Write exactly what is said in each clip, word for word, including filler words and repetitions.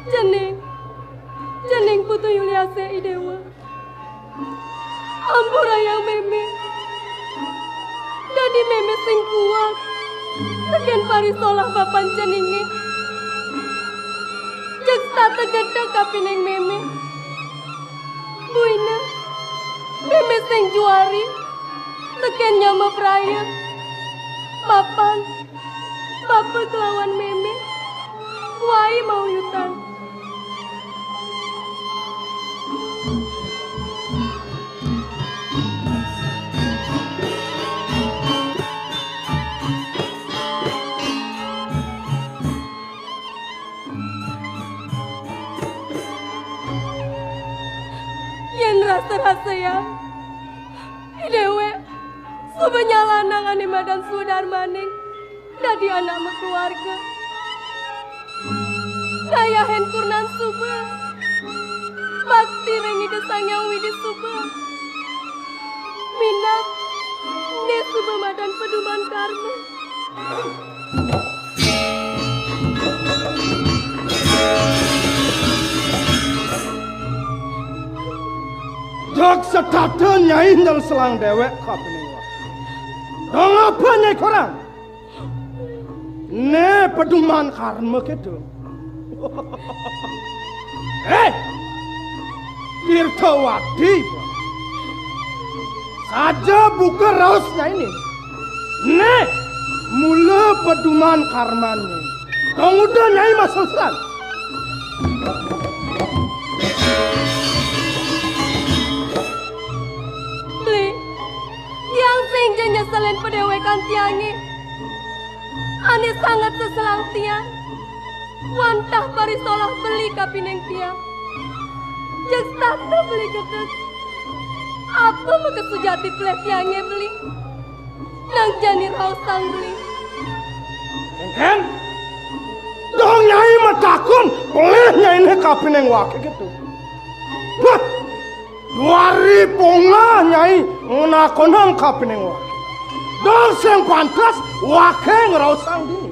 Cening, cening Putu Yuliasé, I Déwa. Ampurayang mémé. Dadi mémé sing kuat tekén parisolah bapan ceningé. Jeg setata gedeg kapining mémé. Buina, mémé sing juari tekén nyama braya. Mapan bapa kelawan mémé wai mauyutan. Yén rasa-rasayang, I Déwék suba nyalanang ané madan sudarmaning dadi anak makaluarga. Ngayahin kurenan suba, bakti ring Ida Sang Hyang Widhi suba. Minab, né suba madan paduman karma. Jeg setata Nyai nelselang déwék kapining wah. Dong apa Nyai korang? Né paduman karma kéto. Éh, Tirtawati, saja buka raos Nyainé. Né mula paduman karmané. Tong uda Nyai maselselan. Beli, tiang sing ja nyeselin padéwékan tiangé. Ané sanget seselang tiang, wantah parisolah beli kapining tiang. Jeg setata beli gedeg. Apa makasujati pelih tiangé beli? Nang jani raosang beli. Kénkén, dong Nyai matakon pelih Nyainé kapining waké kéto. Wah, Duari pongah Nyai ngnakonang kapining waké. Dong sing pantes waké ngraosang dini.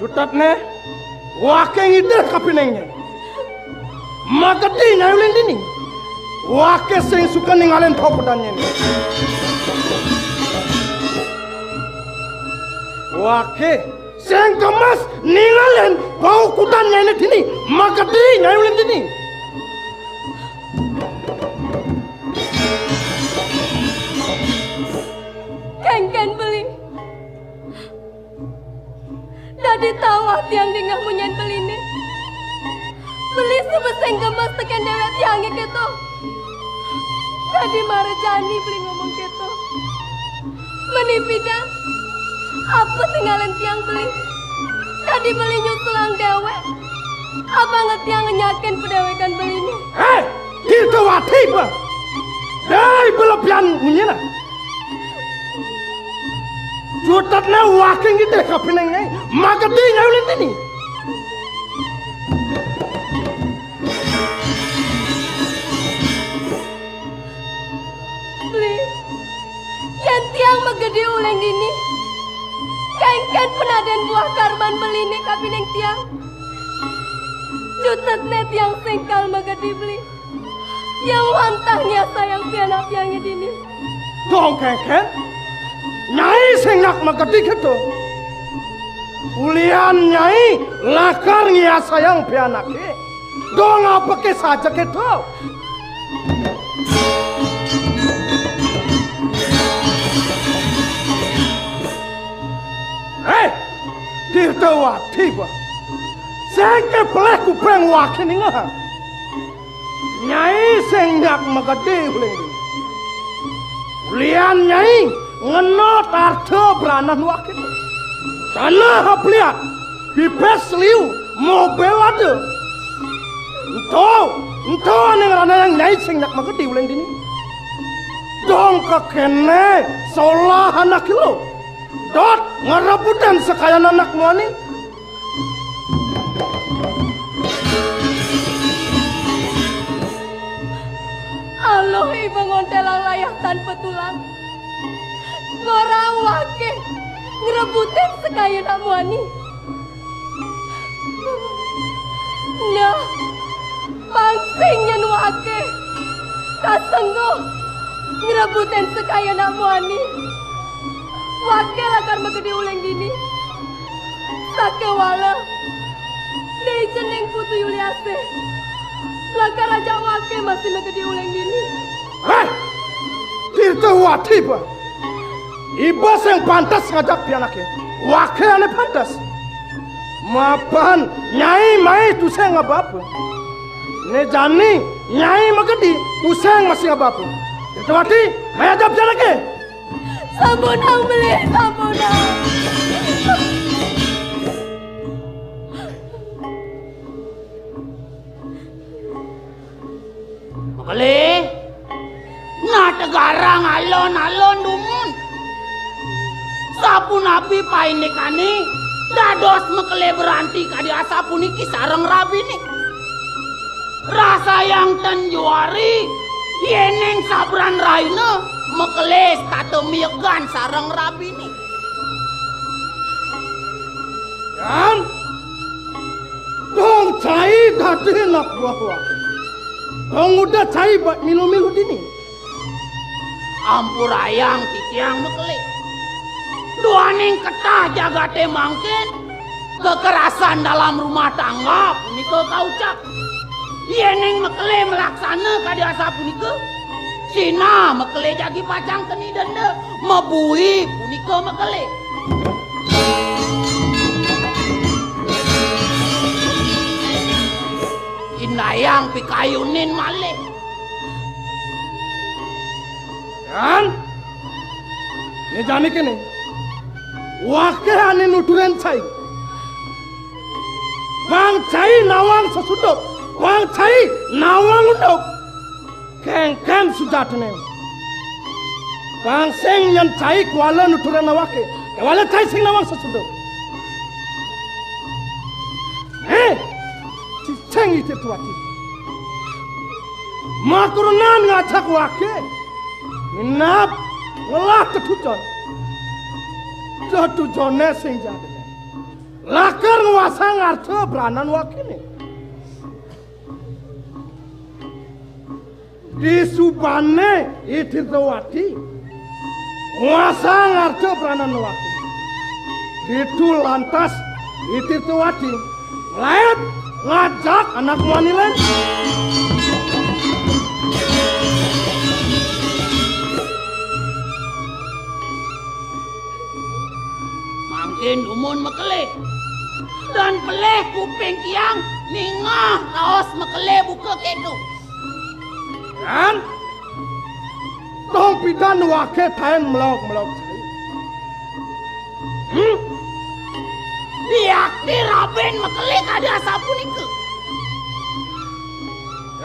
Cutetné, waké ngidih kapining Nyai. Magedi Nyai uling dini. Waké sing suka ningalin paukudan Nyainé. Waké sing gemes ningalin paukudan Nyainé dini. Magedi Nyai uling dini. Kénkén beli. Dadi tawah tiang dingeh munyin beliné. Beli suba sing gemes tekén déwék tiangé kéto. Dadi mara jani beli ngomong kéto. Meni pidan, apa tingalin tiang beli? Dadi beli nyusulang déwék. Apanga tiang ngenyakin padéwékan beliné? Héi, Tirtawati, bah. Dai belebihan munyiné. Cutetné waké ngidih kapining Nyai, magedi Nyai uling dini. Beli, yén tiang magedi uling dini, kénkén panadén buah karman beliné kapining tiang. Cutetné tiang sing kal magedi beli. Tiang wantah ngiasayang pianak tiangé dini. Dong kénkén, Nyai sing nyak magedi kéto. Ulian Nyai lakar ngiasayang pianaké. Dong apaké saja kéto. Héi, Tirtawati, bah. Sing ké pelih kuping waké ningehang. Nyai sing nyak magedi uling dini. Ulian Nyai ngenot arta branan waké. Tanah apliat, pipis liu, mobil ada. Ento, ento ané ngranayang Nyai sing nyak magedi uling dini. Dong kakéné solah anaké lo. Dot ngrebutin sekayan anak muani. Aluh iba ngontélang layah tanpa tulang. Ngorang Waké ngrebutin sekayan anak muani. Nah, pang sing nyén Waké kasengguh ngrebutin sekayan anak muani. Waké lakar makadi uling dini. Sakéwala, Ni Cening Putu Yuliasih lakar ajak Waké masih makadi uling dini. Héh! Tirtawati ba. Iba sing pantes ngajak pianaké. Waké ané pantes. Mapan nyai mai tusing ngaba-ngaba. Né jani nyai makadi tusing masih ngaba-ngaba. Tirtawati, mai ajak pianaké. Sampunang beli, sampunang. Makele, nategarang alon-alon dumun. Sapunapi paindikané, dados makele beranti kadi asapuniki sareng rabiné. Rasayang ten juari, yéning sabran rahina makele setata miegan sareng rabiné. Yan, dong cai dadi anak buah waké. Dong udah cai ba milu-milu dini. Ampurayang titiang makele. Duaning ketah jagaté mangkin, kekerasan dalam rumah tangga punika kaucap. Yéning makele malaksana kadi asapunika, sinah makele jagi pacang keni denda, mabui punika makele. Indayang pikayunin malih. Yan, né jani kéné, waké ané nuturin cai. Pang cai nawang sasunduk, pang cai nawang unduk. Kénkén sujatiné. Pang sing nyén cai kuala nuturin awaké, kéwala cai sing nawang sasunduk. Héh, cicing I Tirtawati. Makurenan ngajak waké. Minab ngelah tetujon. Tetujoné sing jadé. Lakar nguasang arta branan wakéné. Disubané I Tirtawati nguasang arta branan waké. Ditu lantas I Tirtawati laén ngajak anak muani laén. Mangkin dumun makele. Dan pelih kuping tiang ningeh raos makele buka kéto. Yan, dong pidan waké taén melog-melog cai. Hmm? Yakti rabiné makele kadi asapunika.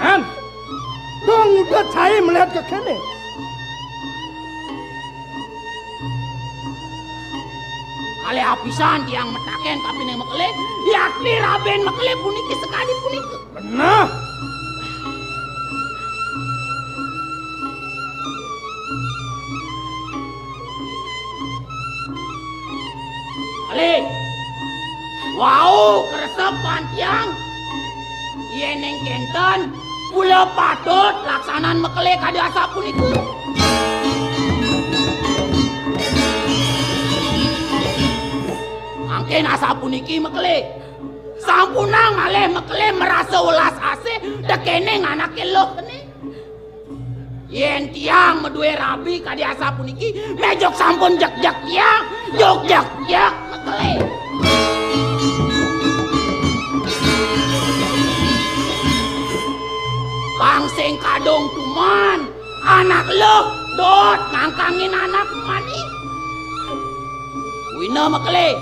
Yan, dong udah cai melihat ka kéné. Kalih apisan tiang mataken kapining makele, yakti rabiné makele puniki sakadi punika. Beneh. Kalih. Wau, kresep pan tiang. Yéning kénten, kula patut laksanan makele kadi asapunika. Mangkin asapuniki makele. Sampunang malih makele marasa welas asih tekéning anaké luh kéné. Yén tiang madué rabi kadi asapuniki, méh jog sampun jekjek tiang, jog jekjek makele. Pang sing kadung tuman, anak luh dot nangkangin anak mani. Wina makele,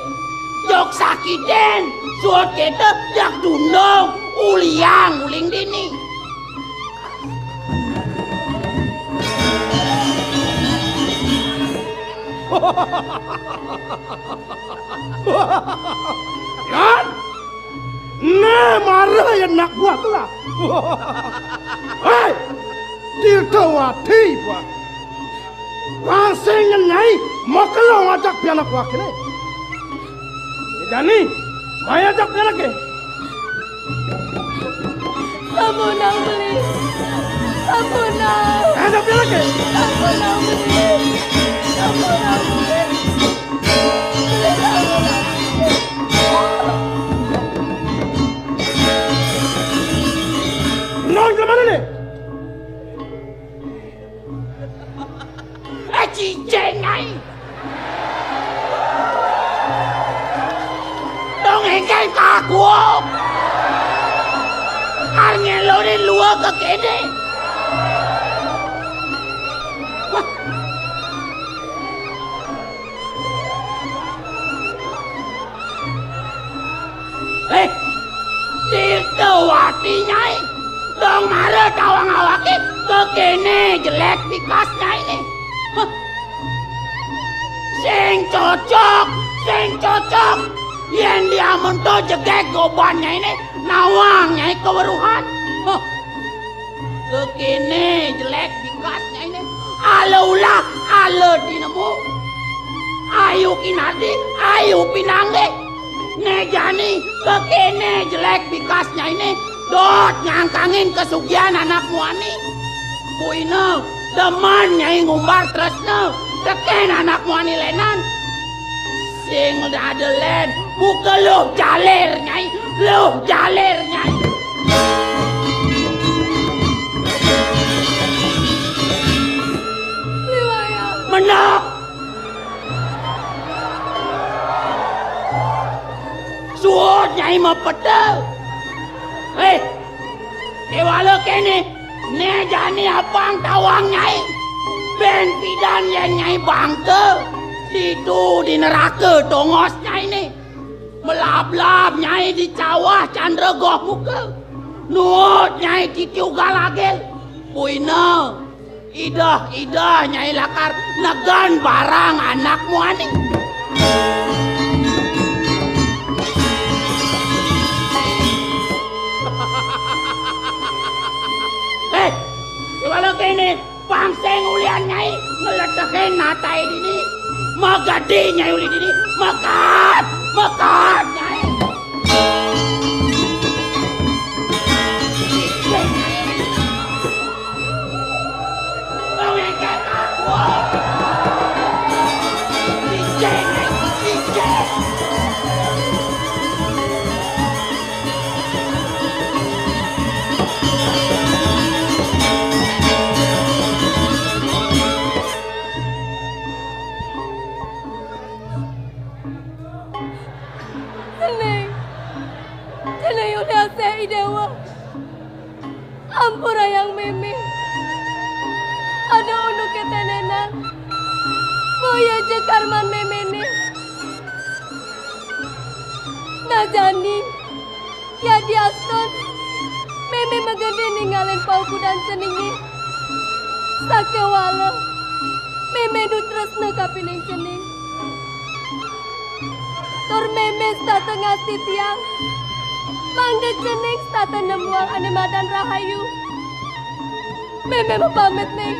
jog sakiten, suud kéto, jak dundung, uliang uling dini. Yan, né mara ya anak buah telah. Héi, Tirtawati, buah. Pang sing nyen Nyai, makelo ngajak pianak wakéné. Jani, mai ajak pianaké. Sampunang, Beli. Sampunang. Ajak pianaké. Sampunang, Beli. Sampunang, Beli. Beli, sampunang. Nang ka mana né? Eh, cicing ai. Dong engkén kaku. Arep ngelonin lua ka kéné. Wah. Eh, Tirtawati Nyai, dong mara tawang awaké, ka kéné jelék bikas Nyainé. Hah. Sing cocok, sing cocok. Yén diamun to jegég goban Nyainé, nawang Nyai kaweruhan. Hah. Ka kéné jelék bikas Nyainé. Ala ulah, ala tinemu. Ayu kinardi, ayu pinanggih. Né jani, ka kéné jelék bikas Nyainé. Dot nyangkangin kasugihan anak muani. Buina, demen Nyai ngumbar tresna tekén anak muani lénan. Sing ada lén, buka luh jalir, Nyai. Luh jalir, Nyai. Liwaya. Menep. Suud, Nyai, mapeta. Eh, kéwala kéné, né jani apang tawang Nyai. Bén pidan yén Nyai bangka, ditu di neraka tongos Nyainé. Melablab Nyai di cawah candra goh muka. Nuut Nyai titi ugal agil. Buina, idah-idah Nyai lakar negen barang anak muani. Eh, kéwala kéné, pang sing ulian Nyai ngletehin nataé dini. Magadi Nyai uli dini, makat, makat Nyai. Cening, cening uliasé I Déwa. Ampurayang mémé. Ada unduk kéténénan. Boya ja karman méméné. Nah jani, yadiastun mémé magedi ningalin paukudan ceningé. Sakéwala mémé nu tresna kapining cening. Tur mémé setata ngastitiang, mangda cening setata nemuang ané madan rahayu. Mémé mapamit, Ning.